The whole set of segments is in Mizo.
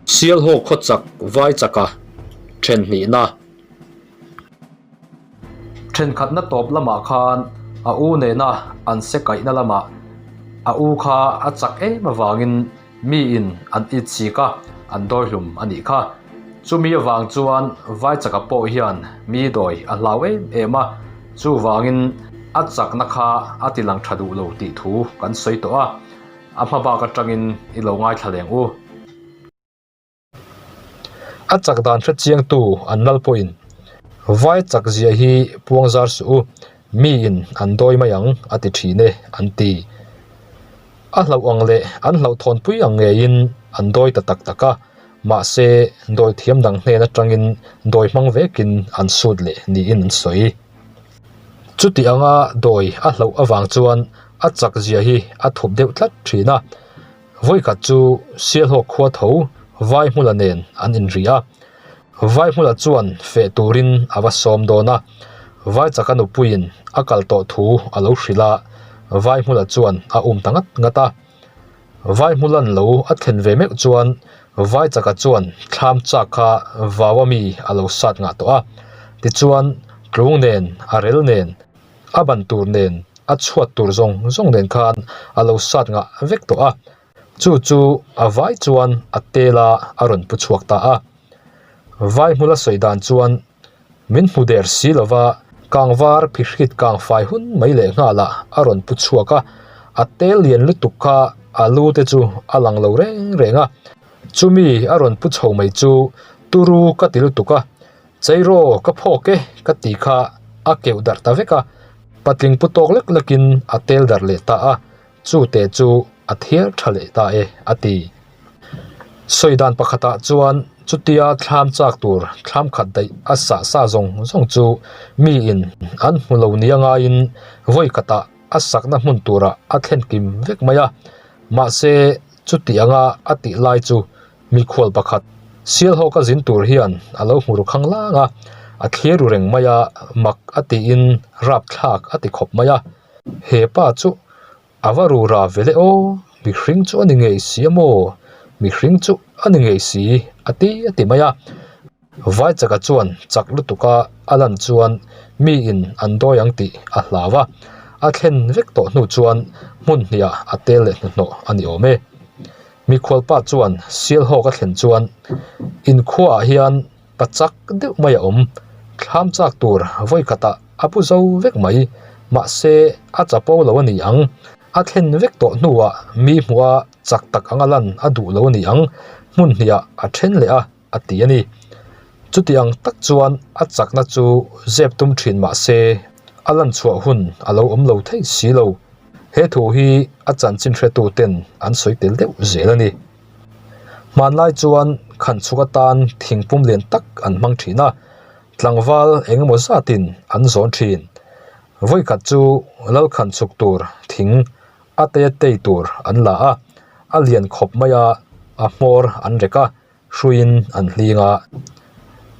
Sialhawk khawchak Vaichaka then hnihna. Thenkhatna tawp lamah khan a u nena an se kaihna lamah a u kha a chak em avangin miin an it chik a, an dawi hlum a nih kha. Chumi avang chuan Vaichaka pawh hian mi dawi a hlau em em a, chuvangin a chakna kha a ti lang tha duh lo tih thu kan sawi tawh a. A hma bak atangin i lo ngaithla leng u. A chak dan hre chiangtu an lal pawhin vai chak zia hi puang zar suh u, miin an dawi mai ang a ti thin e an ti. A hlauh ang leh an hlauhthawnpui ang ngeiin an dawi ta tak tak a, mahse dawi thiam dang hnen atangin dawi hmang vekin an sut leh niin an sawi. Chuti anga dawi a hlauh avang chuan a chak zia hi a thup deuh tlat thin a. Vawikhat chu Sialhawk khua tho Vaihmula nen an inri a. Vaihmula chuan feh turin a va sawm dawn a. Vaichaka nupuiin a kal tawh thu a lo hrilh a, Vaihmula chuan a um ta ngat ngat a. Vaihmulan lo a thlen ve meuh chuan Vaichaka chuan thlam chak kha vau a mi a lo sat ngah tawh a. Tichuan tlung nen a rel nen A ban tur nen, a chhuat tur zawng zawng nen khan a lo sat ngah vek tawh a, chu chu a vai chuan a tel a a rawn pu chhuak ta a. Vai hmula sawi dan chuan min hmu der si lova kangvar phihrit kang fai hun mai leh nghalah a rawn pu chhuak a, a tel lian lutuk kha a lu te chu a lang lo reng reng a, chumi a rawn pu chho mai chu turu ka ti lutuk a. Cheiraw ka phawk e ka ti kha a keuh darh ta vek a, patling pu tawk lek lekin a tel darh leh ta a, chu te chu a thiar tha leh ta e a ti. Sawi dan pakhatah chuan chutia thlam chak tur thlam khat daih a sah sa zawng zawng chu miin an hmu lo nia ngaiin vawi khatah a sakna hmun turah a thlen kim vek mai a, mahse chuti anga a tih lai chu Mikhual pakhat Sialhawka zin tur hian a lo hmu ru khang lang a, a thlir ru reng mai a, mak a tiin rapthlak a ti khawp mai a. He pa chu a va ru ra ve le aw, mihring chu a ni ngei si a maw, mihring chu a ni ngei si a ti a ti mai a. Vaichaka chuan chak lutuka a lan chuan miin an dawi ang tih a hlau a, a thlen vek tawh hnu chuan hmun hniah a tel leh hnuhnawh a ni awm e. Mikhualpa chuan Sialhawk a thlen chuan inkhuaah hian pa chak deuh mai a awm, thlam chak tur vawi khatah a pu zo vek mai, mahse a chapo lo a ni ang, a thlen vek tawh hnuah mi hmuha chak tak anga lan a duh lo a ni ang, hmun hniah a then leh a a ti a ni. Chuti ang tak chuan a chakna chu zep tum thin mah se a lan chhuah hun a lo awm lo thei si lo. He thu hi a chanchin hretu ten an sawi tel deuh zel a ni. Hmanlai chuan khanchhuk atan thingpum lian tak an hmang thin a, tlangval eng emaw zatin an zawn thin. Vawikhat chu lal khanchhuk tur thing a tei a tei tur an la a, a lian khawp mai a, a hmawr an rek a. hruiin an hling a,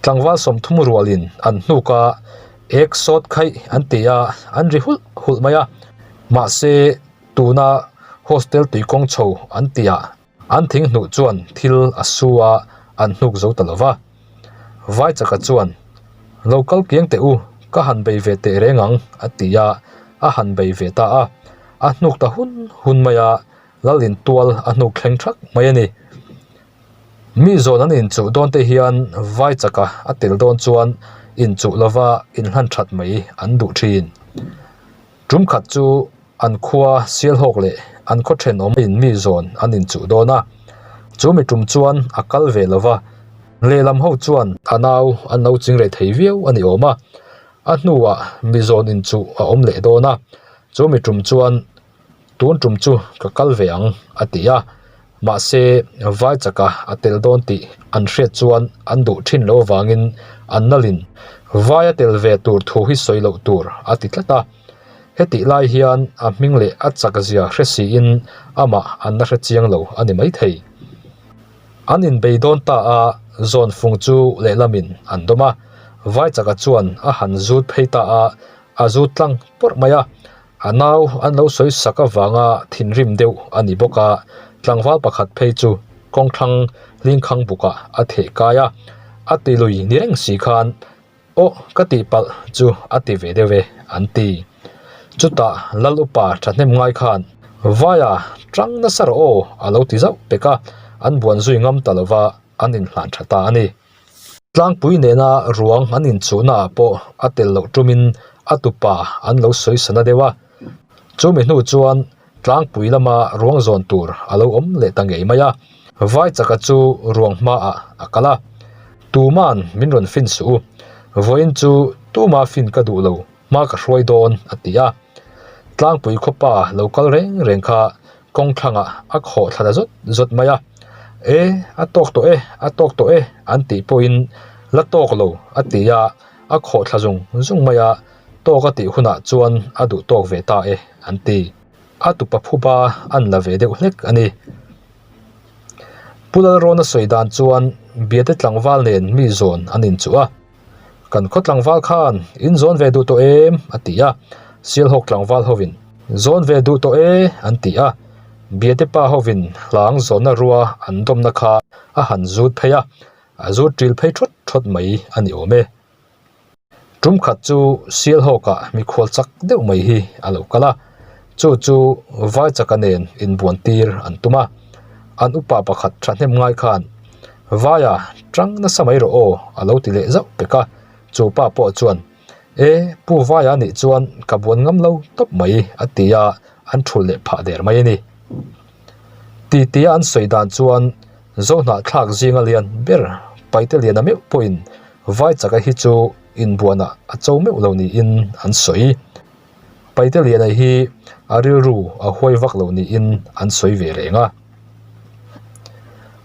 tlangval 30 rualin an hnuk a, ek sawt khaih an ti a, an ri hulh hulh mai a, mahse tuna hostel tuikawng chho an tihah an thing hnuh chuan thil a su a, an hnuk zo ta lo va. Vaichaka chuan, Lo kal kiang teh u, ka han bei ve teh reng ang a ti a, a han bei ve ta a, a hnuk ta hun hun mai a, Lalin tual a hnuk thleng thak mai a ni. Mi zawn an inchuh dawn te hian vai chaka a tel dawn chuan inchuh lova inhlan that mai an duh thin. Tum khat chu an khua Sialhawk leh an khaw thenawm in mi zawn an inchuh dawn a, chu mi tum chuan a kal ve lova, lehlam ho chuan a nau an lo ching reh thei viau a ni awm a, a hnuah mi zawn inchuh a awm leh dawn a, chu mi tum chuan Tun tum chu ka kal ve ang a ti a, mahse vai chaka a tel dawn tih an hriat chuan an duh thin lo avangin an nalin vai a tel ve tur thu hi sawi loh tur a ti tlat a. Hetih lai hian a hming leh a chak zia hre siin amah an la hre chiang lo a ni maithei. An inbei dawn ta a, zawn fung chu lehlamin an dawm a, vai chaka chuan a han zut phei ta a, a zut tlang pawrh mai a. A nau an lo sawi sak avanga thinrim deuh a ni bawk a, tlangval pakhat phei chu. Kawngthlang Hlingkhang bukah a theh kai a, a ti lui ni reng si khan Aw ka tih palh chu a ti ve deuh e an ti. Chutah Lal upa thahnem ngai khan Vaia tang nasa rawh aw a lo ti zauh pek a, an buan zui ngam ta lova an inhlan tha ta a ni. Tlangpui nena ruang an inchuhna ah pawh a tel loh tumin a tupa an lo sawi sana deuh a. Chumi hnu chuan tlangpui lama ruang zawn tur a lo awm leh ta ngei mai a. Vaichaka chu ruang hmaah a kal a, Tuma'n min rawn fin suh u, vawiin chu tuma fin ka duh lo, hma ka hruai dawn a ti a. Tlangpui khawpa lo kal reng reng kha kawng thlangah a khawh thla ta zawt zawt mai a, E, a tawk tawh e, a tawk tawh e an tih pawhin la tawk lo a ti a, a khawh thla zung zung mai a, tawk a tih hunah chuan a duh tawk ve ta e an ti. A tupa phuba an la ve deuh hlek a ni. Pu Lalrawna sawi dan chuan Biate tlangval nen mi zawn an inchuh a. Kan khaw tlangval khan in zawn ve duh tawh em? a ti a, Sialhawk tlangval hovin zawn ve duh tawh e an ti a, Biate pa hovin hlang zawnna rua an dawmna kha a han zut phei a, a zut ṭil phei ṭhawt ṭhawt mai a ni awm e. Tum khat chu Sialhawkah mikhual chak deuh mai hi a lo kal a, chu chu Vaichaka nen inbuan tir an tum a, an upa pakhat thahnem ngai khan Vaia tang nasa mai rawh aw a lo ti leh zauh pek a, chu pa pawh chuan E Pu Vaia nih chuan ka buan ngam lo tawp mai a ti a, an thul leh phah der mai a ni. Titi a an sawi dan chuan Zohnahthlak zinga lian ber Paite Liana meuh pawhin Vaichaka hi chu inbuanah a cho meuh lo niin an sawi. Paite Liana hi a rilru a huai vak lo niin an sawi ve reng a.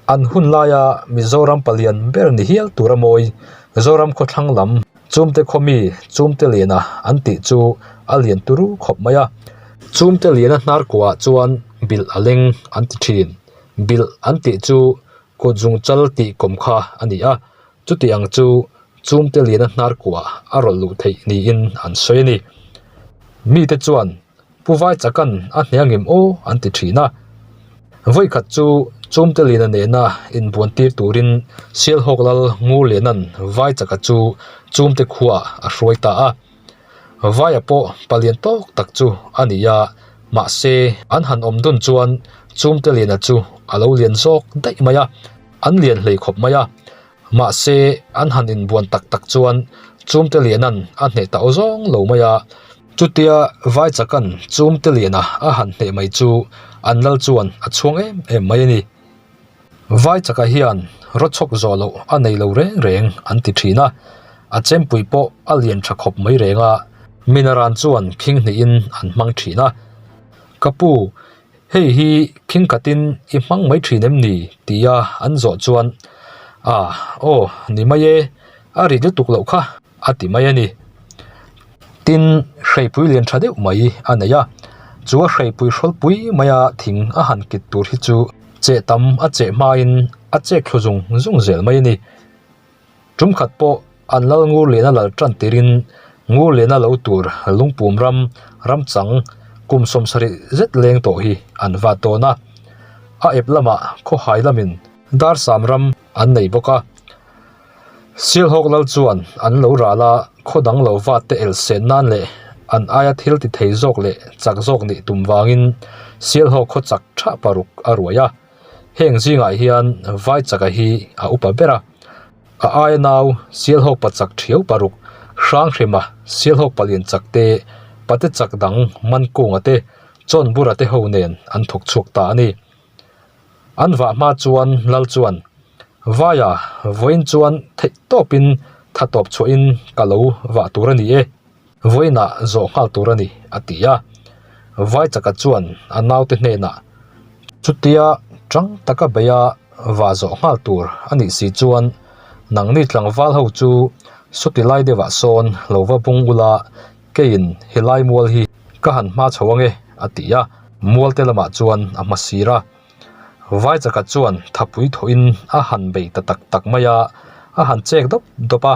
An hun laia Mizoram palian ber ni hial tura mawi Zoram khawthlang lam Chumte khaw mi Chumte Liana an tih chu a lian turu khawp mai a. Chumte Liana hnar kuahah chuan bilh a leng an ti thin. Bilh an tih chu kut zung chal tih kawm kha a ni a, chuti ang chu Chumte Liana hnar kuah a rawlh luh theih niin an sawi a ni. Mite chuan Pu Vaichakan a hne angem aw an ti thin a. Vawikhat chu Chumte Liana nena inbuan tir turin Sialhawk Lal Ngurlianan Vaichaka chu Chumte khuaah a hruai ta a. Vaia pawh palian tawk tak chu a ni a, mahse an han awm dun chuan Chumte Liana chu a lo lian zawk daih mai a, an lian hlei khawp mai a. Mahse an han inbuan tak tak chuan Chumte Liana'n a hneh ta aw zawng lo mai a. Chutia Vaichaka'n Chumte Liana a han hneh mai chu an lal chuan a chhuang em em mai a ni. Vaichaka hian rawchhawk zawh loh a nei lo reng reng an ti thin a, a chempui pawh a lian tha khawp mai reng a, minaran chuan khing hnihin an hmang thin a. Ka pu, hei hi khing khatin i hmang mai thin em ni? tia an zawh chuan, A, aw, ni mai e, a rit lutuk loh kha. a ti mai a ni. Tin, hreipui lian tha deuh mai a nei a, chu a hreipui hrawlpui maia thing a han kit tur hi chu cheh tam a cheh hmain a chek thlu zung zung zel mai a ni. Tum khat pawh an lal ngur liana lal tan tirin ngur liana lo tur lungpum ram ramchang kum 70 zet leng tawh hi an vat dawn a, a ep lamah khawhai lamin darsam ram an nei bawk a. Sialhawk lal chuan an lo ral a, khaw dang lo vat te el sen nan leh an aia thil ti thei zawk leh chak zawk nih tum vangin Sialhawk khaw chak tha paruk a ruai a. Heng zingah hian Vaichaka hi a upa ber a, a aia nau Sialhawk pa chak thiau paruk, Hranghrima Sialhawk palian chak te, pate chak dang Mankunga te, Chawnbura te ho nen an thawk chhuak ta a ni. An vah hma chuan lal chuan, Vaia, vawiin chuan theih tawpin tha tawp chhuahin ka lo vah tur a ni e, vawiinah zawh nghal tur a ni, a ti a. Vaichaka chuan a naute hnenah, Chutia tang taka beia vah zawh nghal tur a nih si chuan nangni tlangval ho chu sawti lai deuhah sawn lo va bung ula, Keiin helai mual hi ka han hma chho ange a ti a, mual te lamah chuan a hma sir a. Vaichaka chuan thapui thawhin a han bei ta tak tak mai a, a han chek dawp dawp a.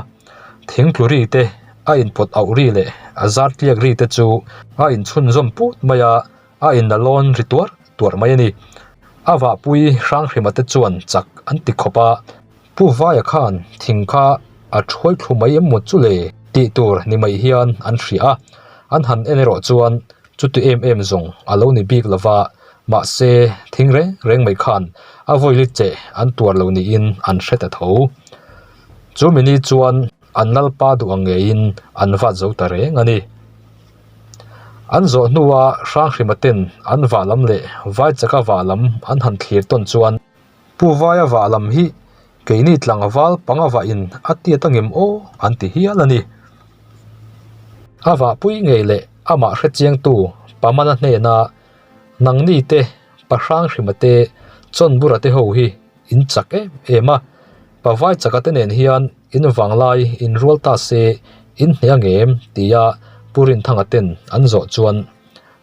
Thingtlu ri te, a inpawt auh ri leh a zar tliak ri te chu a inchhunzawm put mai a, a inla lawn ri tuar tuar mai a ni. A vahpui Hranghrima te chuan chak an ti khawp a, Pu Vaia khan thing kha a thuai thlu mai em maw chu le tih tur ni mai hian an hria a, an han en erawh chuan chuti em em zawng a lo ni bik lova, mahse thing reng reng mai khan a vawili che an tuar lo niin an hre ta tho. Chu mini chuan an lalpa duh ang ngeiin an vat zo ta reng a ni. An zawh hnua Hranghrima ten an vah lam leh Vaichaka vah lam an han thlir tawn chuan Pu Vaia vah lam hi keini tlangval panga vah in a tiat angem aw an ti hial a ni. A vahpui ngei leh amah hrechiangtu Pamana hnena nangni te pa Hranghrima te Chawnbura te ho hi in chak em em a, pa Vaichaka te nen hian in vanglai in rual ta se in hneh angem tia Pu Rinthanga ten an zawh chuan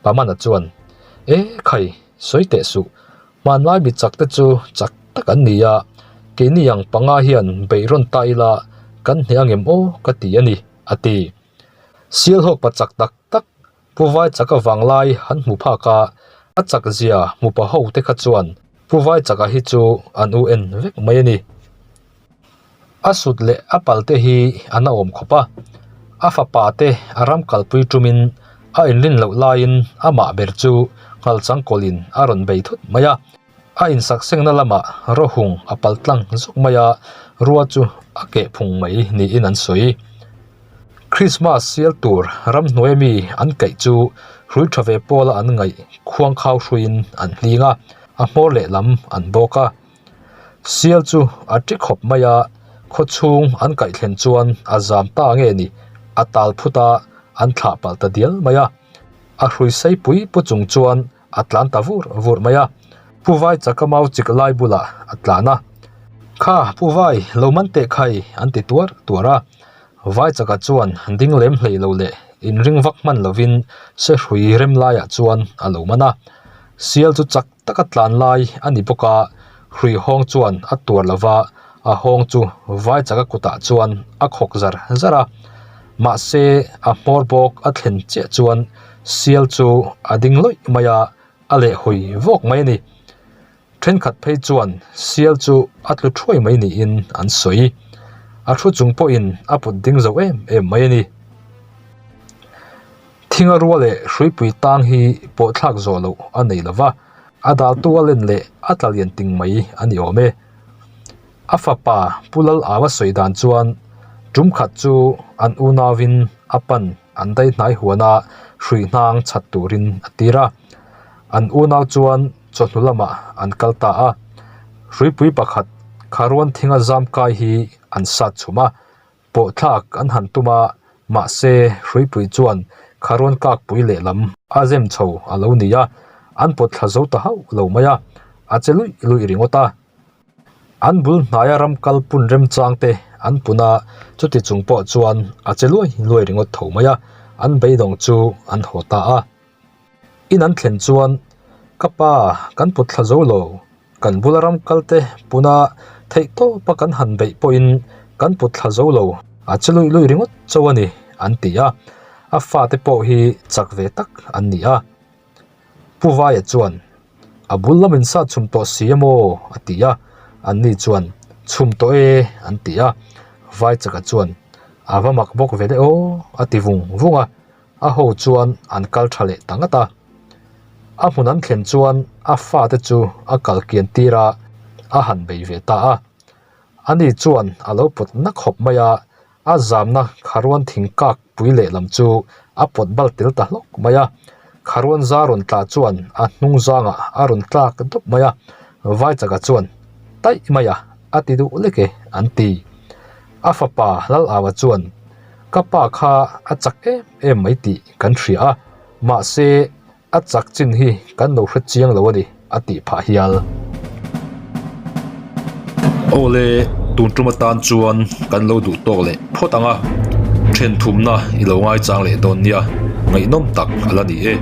Pamana chuan E khai sawi teh suh Hmanlai mi chak te chu chak tak an ni a, keini ang panga hian beih rawn ta ila kan hneh angem aw ka ti a ni, a ti. Sialhawk pa chak tak tak Pu Vai Chaka vanglai han hmu phak a, a chak zia hmu pa ho te kha chuan Pu Vai Chaka hi chu an u en vek mai a ni. A sut leh a pal te hi an a awm khawp a, a fapa te a ram kalpui tumin a inrin loh laiin amah ber chu Nghalchangkawlin a rawn bei thut mai a, a insaksengna lamah rawhung a pal tlang zuk mai a, rua chu a keh phung mai niin an sawi. Krismas sial tur ramhnuai ami an kaih chu hrui tha ve pawla an ngaih khuangkhau hruiin an hling a, a hmawr lehlam an bawk a. Sial chu a ṭi khawp mai a, khaw chhung an kaih thlen chuan a zam ta nge ni, a tal phut a, an thlah palh ta dial mai a. A hrui sei pui pu chung chuan a tlan ta vur vur mai a, Pu Vai chaka mau chik lai bulah a tlan a. Kha Pu Vai, lo man teh khai an ti tuar tuar a. Vai chaka chuan ding lem hlei lo leh inring vak hman lovin se hrui rem laiah chuan a lo man a. Sial chu chak taka tlan lai a ni bawk a, hrui hawng chuan a tuar lo va, a hawng chu vai chaka kutah chuan a khawk zar zar a. Mahse, a hmawr bawk a thlen chiah chuan sial chu a ding lawih mai a, a leh hawi vawk mai a ni. Thenkhat phei chuan sial chu a tlu thuai mai niin an sawi. A thu chung pawhin a put ding zo em em mai a ni. Thinga rua leh hruipui tang hi pawh thlak zawh loh a nei lo va, a daltu a len leh a tla lian ting mai a ni awm e. A fapa Pu Lal Ava sawi dan chuan tum khat chu an unauin a pan an dai hnai huana hrui hnang chhat turin a tir a. An unau chuan chawhnu lamah an kal ta a, hruipui pakhat kharuan thinga zam kai hi an sat chhum a. Pawh thlak an han tum a, mahse hruipui chuan kharuan kakpui lehlam a zem chho a lo ni a, an pawt thla zo ta hauh lo mai a, a che luih luih ringawt a. An bul hnaia ram kal pun remchang te an pun a, chuti chung pawh chuan a che luai luai ringawt tho mai a, an beidawng chu an haw ta a. In an thlen chuan, Ka pa, kan put thla zo lo. Kan bula ram kal te puna theih tawpa kan han beih pawhin kan put thla zo lo. A che luih luih ringawt chauh a ni, an ti a. A fate pawh hi chak ve tak an ni a. Pu Vaia chuan, A bul lam in sat chhum tawh si emaw? a ti a. Anni chuan, Chhum tawh e, an ti a. Vaichaka chuan, A va mak bawk ve le aw, a ti vung vung a. A ho chuan an kal tha leh ta ngat a. A hmun an thlen chuan a fate chu a kal kian tir a, a han bei ve ta a. Ani chuan a lo pawt na khawp mai a, a zamna kharuan thing kak pui lehlam chu a pawt bal tel ta hlawk mai a. Kharuan za rawn tla chuan a hnung zangah a rawn tlak dawp mai a, Vaichaka chuan, Taih mai a, a ti duh lek e, an ti. A fapa Lalawa chuan, Ka pa kha a chak em em mai tih kan hria a, mahse a chak chin hi kan lo hre chiang lo a ni, a tih phah hial. Awle, tun tum atan chuan kan lo duh tawk leh phawt ang a, then thumna i lo ngaichang leh dawn nia, ngaihnawm tak a la ni e.